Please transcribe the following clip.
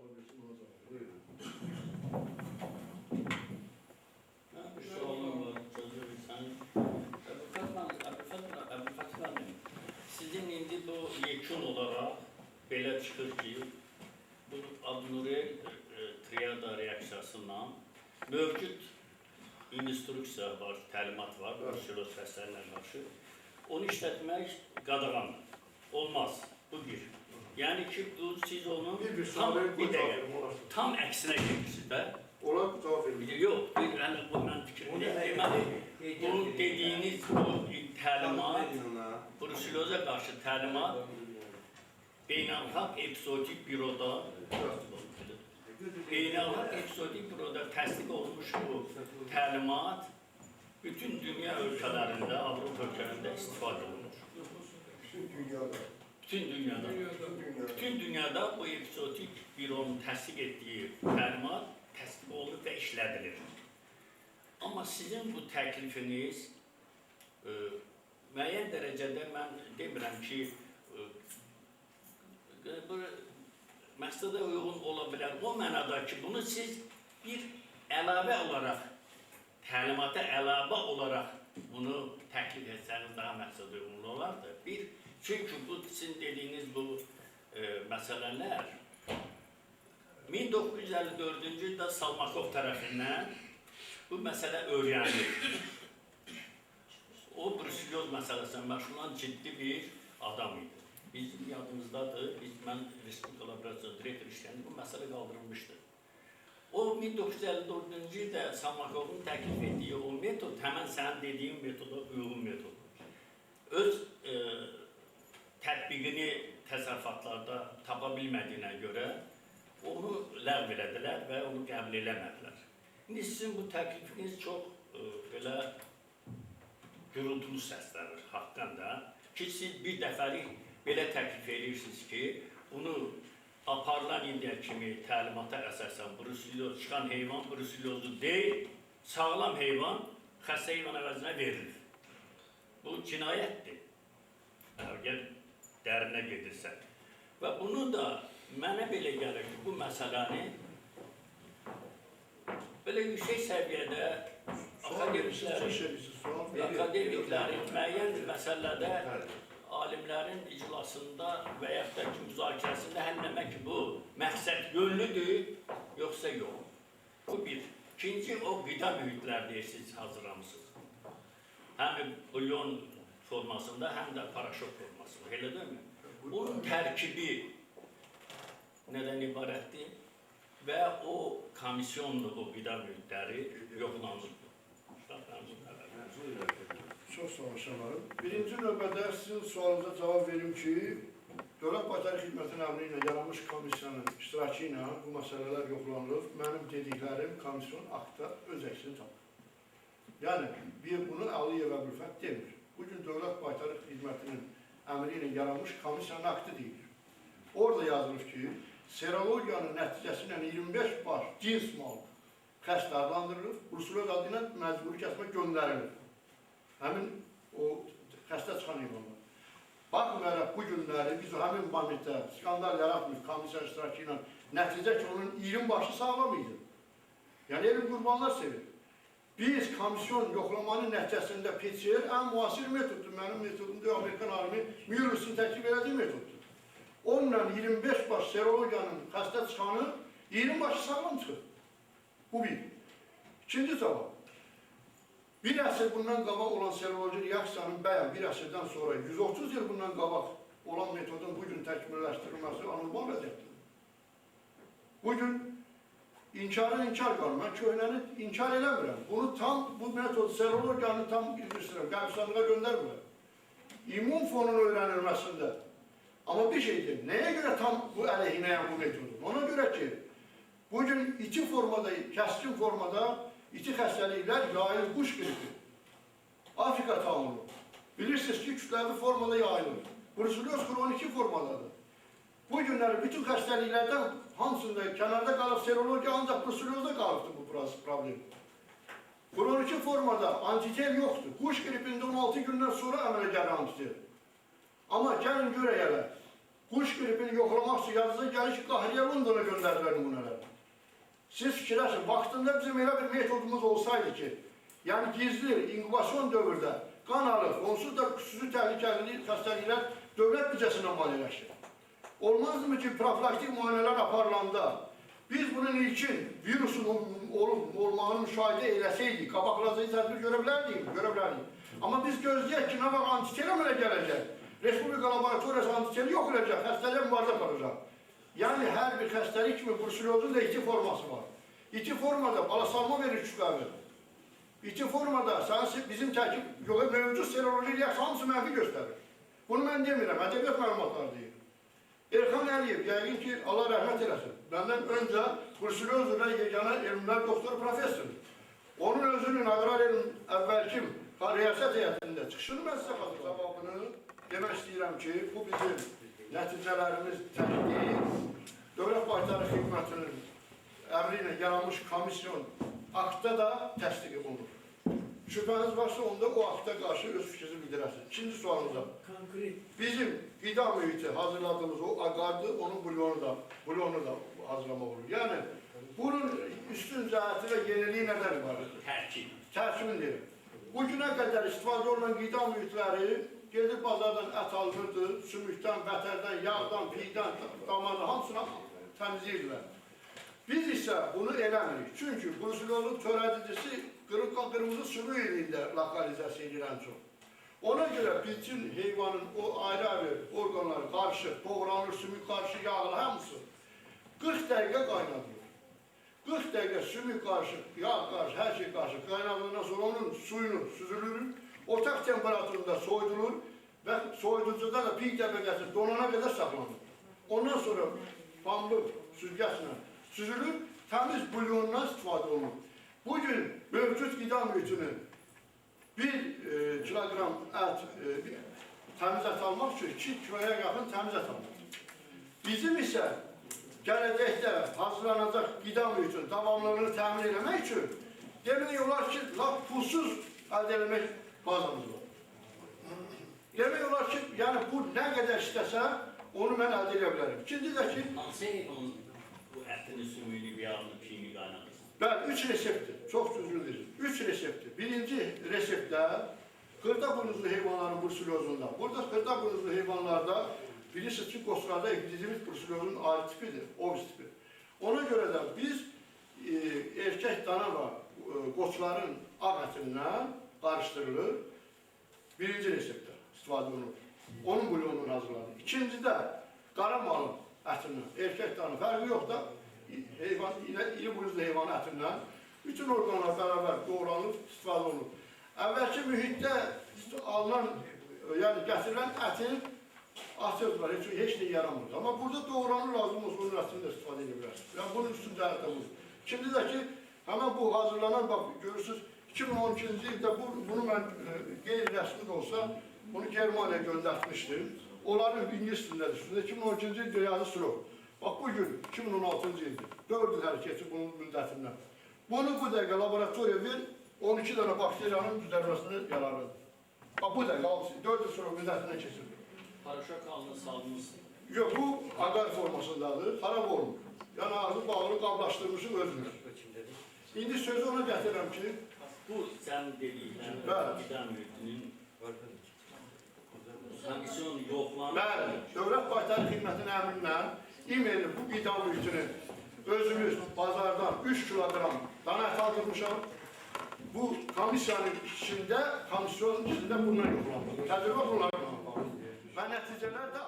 Sual versin, ona cavab verim. Buyurun. Mənim bir sualım var, sözü verirsən. Əbülfət müəllim, sizin indi bu yekun olaraq belə çıxır ki, bu Abnurel triada reaksiyasından mövcud instruksiya var, təlimat var, bruselloz xəstəliyinə qarşı. Onu işlətmək qadağandır. Olmaz. Bu bir. Yəni ki, bu siz onun Bir sual tam verin, bir qoy cavab dəqiqə, verim, olarsa. tam əksinə gedirsiniz də. Olar, cavab verim. Yox, bir, yəni bu mən fikrim deyil. Deməli, bu dediyiniz bu təlimat, bruselloza qarşı təlimat beynəlxalq epizootik büroda təsdiq olunmuş bu təlimat bütün dünya ölkələrində, Avropa ölkələrində istifadə olunur. Bütün dünyada. Bütün dünyada. Bütün dünyada. Bütün dünyada bu epizootik büronun təsdiq etdiyi təlimat təsdiq olunur və işlədilir. Amma sizin bu təklifiniz müəyyən dərəcədə mən demirəm ki, bu məqsədə uyğun ola bilər. O mənada ki, bunu siz bir əlavə olaraq, təlimata əlavə olaraq bunu təklif etsəniz daha məqsədə uyğun olardı. Bir, çünki bu sizin dediyiniz bu məsələlər 1954-cü ildə Salmakov tərəfindən bu məsələ öyrənilir. O bruselloz məsələsinə məşğul olan ciddi bir adam idi. Bizim yadımızdadır, mən Respublika Laboratoriyasında direktor işləyəndə bu məsələ qaldırılmışdı. O 1954-cü ildə Salmakovun təklif etdiyi o metod həmən sənin dediyin metoda uyğun metoddur. Öz tətbiqini təsərrüfatlarda tapa bilmədiyinə görə onu ləğv elədilər və onu qəbul eləmədilər. İndi sizin bu təklifiniz çox belə gürültülü səslənir haqqdan da ki, siz bir dəfəlik belə təklif edirsiniz ki, bunu aparılan indiyə kimi təlimata əsasən bruselloz çıxan heyvan brusellozu deyil, sağlam heyvan xəstə heyvan əvəzinə verilir. Bu cinayətdir. Əgər dərinə gedirsə. Və bunu da mənə belə gəlir ki, bu məsələni belə yüksək səviyyədə akademiklərin müəyyən məsələdə alimlərin iclasında və yaxud da ki, müzakirəsində həll eləmək ki, bu məqsəd yönlüdür, yoxsa yox. Bu bir. İkinci, o qida mühitlər deyirsiniz, hazırlamışsınız. Həm bulyon formasında, həm də paraşok formasında, elə deyilmi? Onun tərkibi nədən ibarətdir? Və o komisyonlu o qida mühitləri yoxlanılır. Çox sağ olun Şəmərəm. Birinci növbədə sizin sualınıza cavab verim ki, Dövlət Baytarı Xidmətinin əmri ilə yaranmış komissiyanın iştirakı ilə bu məsələlər yoxlanılır. Mənim dediklərim komisyon aktda öz əksini tapır. Yəni, bunu Əliyev Əbülfət demir. Bugün Dövlət Baytarı Xidmətinin əmri ilə yaranmış komissiyanın aktı deyilir. Orada yazılır ki, serologiyanın nəticəsi ilə 25 baş cins mal xəstə adlandırılır, bruselloz adı ilə məcburi kəsmə göndərilir. Həmin o xəstə çıxan heyvanlar. Baxmayaraq bu günləri biz həmin momentdə skandal yaratmır komissiya iştirakı ilə nəticə ki, onun 20 başı sağlam idi. Yəni, elm qurbanlar sevir. Biz komisyon yoxlamanın nəticəsində PCR ən müasir metoddur. Mənim metodum deyil, Amerikan alimi Müller'sin təklif elədiyi metoddur. Onunla 25 baş serologiyanın xəstə çıxanı 20 başı sağlam çıxır. Bu bir. İkinci cavab. Bir əsr bundan qabaq olan seroloji reaksiyanın bəyan bir əsrdən sonra 130 il bundan qabaq olan metodun bugün təkmilləşdirilməsi anormal vəziyyətdir. Bugün inkarın inkar qalır. Mən köhnəni inkar eləmirəm. Bunu tam, bu metod serologiyanı tam bildirəm, qəbristanlığa göndərmirəm. İmmun fonunun öyrənilməsində. Amma bir şey deyim, nəyə görə tam bu əleyhinəyəm bu metodun? Ona görə ki, bugün iti formada, kəskin formada iti xəstəliklər yayılır, quş qripi, Afrika taunu. Bilirsiniz ki, kütləvi formada yayılır. Bruselloz xroniki formadadır. Bu günləri bütün xəstəliklərdən hamısında kənarda qalıb serologiya ancaq brusellozda qalıbdır bu problem. Xroniki formada antitel yoxdur. Quş qripində 16 gündən sonra əmələ gəlir antitel. Amma gəlin görək hələ, Quş qripini yoxlamaq üçün yazısı gəlir ki, Qahiriyə Londona göndərdilər nümunələri. Siz fikirləşin, vaxtında bizim elə bir metodumuz olsaydı ki, yəni gizli, inkubasyon dövrdə qan alıb, onsuz da xüsusi təhlükəli xəstəliklər dövlət büdcəsindən maliyyələşir. Olmazdımı ki, profilaktik müayinələr aparılanda biz bunun ilkin virusun olub olmağını müşahidə eləsəydik, qabaqlayıcı tədbir görə bilərdik, görə bilərdik. Amma biz gözləyək ki, nə vaxt antitel əmələ gələcək, Respublika laboratoriyası antiteli yox eləyəcək, xəstəliyə mübarizə aparacaq. Yəni hər bir xəstəlik kimi bruselozun da iti forması var. İti formada balasalma verir şübhəvi. İti formada sənin bizim tərkib yox, mövcud seroloji reaksiya hamısı mənfi göstərir. Bunu mən demirəm, ədəbiyyat məlumatları deyir. Elxan Əliyev, yəqin ki, Allah rəhmət eləsin. Məndən öncə bruseloz üzrə yeganə elmlər doktoru professordur. Onun özünün aqrar elm əvvəlki riyasət heyətində çıxışını mən sizə xatırladım. Cavabını demək istəyirəm ki, bu bizim nəticələrimiz tək deyil. Dövlət Baytarı Xidmətinin əmri ilə yaranmış komisyon aktda da təsdiq olunur. Şübhəniz varsa onda o akta qarşı öz fikrinizi bildirəsiniz. İkinci sualımıza. Konkret. Bizim qida mühiti hazırladığımız o aqardı, onun bulyonu da hazırlamaq olur. Yəni, bunun üstün cəhəti və yeniliyi nədən ibarətdir? Tərkib. Tərkibini deyirəm. Bugünə qədər istifadə olunan qida mühitləri gedib bazardan ət alınırdı, sümükdən, vətərdən, yağdan, piydən, damardan hamısını təmizləyirdilər. Biz isə bunu eləmirik. Çünki bruselozun törədicisi qırmızı sümük ilində lokalizasiya edir ən çox. Ona görə bütün heyvanın o ayrı-ayrı orqanları qarışıq, doğranır, sümük qarışıq, yağlı hamısı 40 dəqiqə qaynadılır. 40 dəqiqə sümük qarışıq, yağ qarışıq, hər şey qarışıq qaynadıldıqdan sonra onun suyunu süzülür, otaq temperaturunda soyudulur və soyuducuda da piy təbəqəsi donana qədər saxlanır. Ondan sonra pambıq süzgəçlə süzülür, təmiz bulyondan istifadə olunur. Bugün mövcud qida mühitini 1 kiloqram ət, təmiz ət almaq üçün 2 kiloya yaxın təmiz ət almaq. Bizim isə gələcəkdə hazırlanacaq qida mühitinin davamlılığını təmin eləmək üçün demək olar ki, lap pulsuz əldə eləmək bazamız var. Demək olar ki, yəni bu nə qədər istəsə, onu mən əldə eləyə bilərəm. İkinci də ki, Hansı heyvanın bu ətini, sümüyünü, yağını, piyini qaynadırsın? Bəli, 3 reseptdir. Çox düzgün deyirsin. 3 reseptdir. Birinci reseptdə xırda buynuzlu heyvanların bruselozunda. Burada xırda buynuzlu heyvanlarda bilirsiniz ki, qoçlarda epidemik bruselozun ayrı tipidir, ovis tipi. Ona görə də biz erkək dana və qoçların ağ ətindən qarışdırılır. Birinci reseptdə istifadə olunur. Onun bulyonunu hazırlanır. İkincidə qara malın ətindən, erkək dana fərqi yox da heyvan, iri buynuzlu heyvanın ətindən bütün orqanlar bərabər doğranıb istifadə olunur. Əvvəlki mühitdə alınan, yəni gətirilən ətin atırdılar, heç nə yaranmır. Amma burada doğranır, lazım olsa onun ətini də istifadə edə bilərsiniz. Yəni bunun üstün cəhətdə budur. İkinci də ki, həmən bu hazırlanan, bax görürsünüz, 2012-ci ildə bunu mən qeyri-rəsmi də olsa, bunu Germaniyaya göndərtmişdim. Onların ingilis dilindədir. 2012-ci ildə yazı sürü. Bax, bugün 2016-cı ildir. 4 il hərəkəti bunun müddətindən. Bunu bu dəqiqə laboratoriya ver, 12 dənə bakteriyanın düzəlməsinə yararlıdır. Bax, bu dəqiqə 4 il sonra müddətindən keçirilir. Paraşok alını salmışsın. Yox, bu aqar formasındadır, xarab olmur. Yəni, ağzı bağlı qablaşdırmışıq özünü. İndi sözü ona gətirirəm ki... Bu, sən dediklərin qida mühitinin komisyon yoxlanır. Bəli, Dövlət Baytarı Xidmətinin əmrindən e-maili bu qida mühitini özümüz bazardan 3 kiloqram dana ət aldırmışam. Bu komissiyanın içində, komisyonun içində bundan yoxlanır. Təcrübə bunlarla aparılır. Və nəticələr də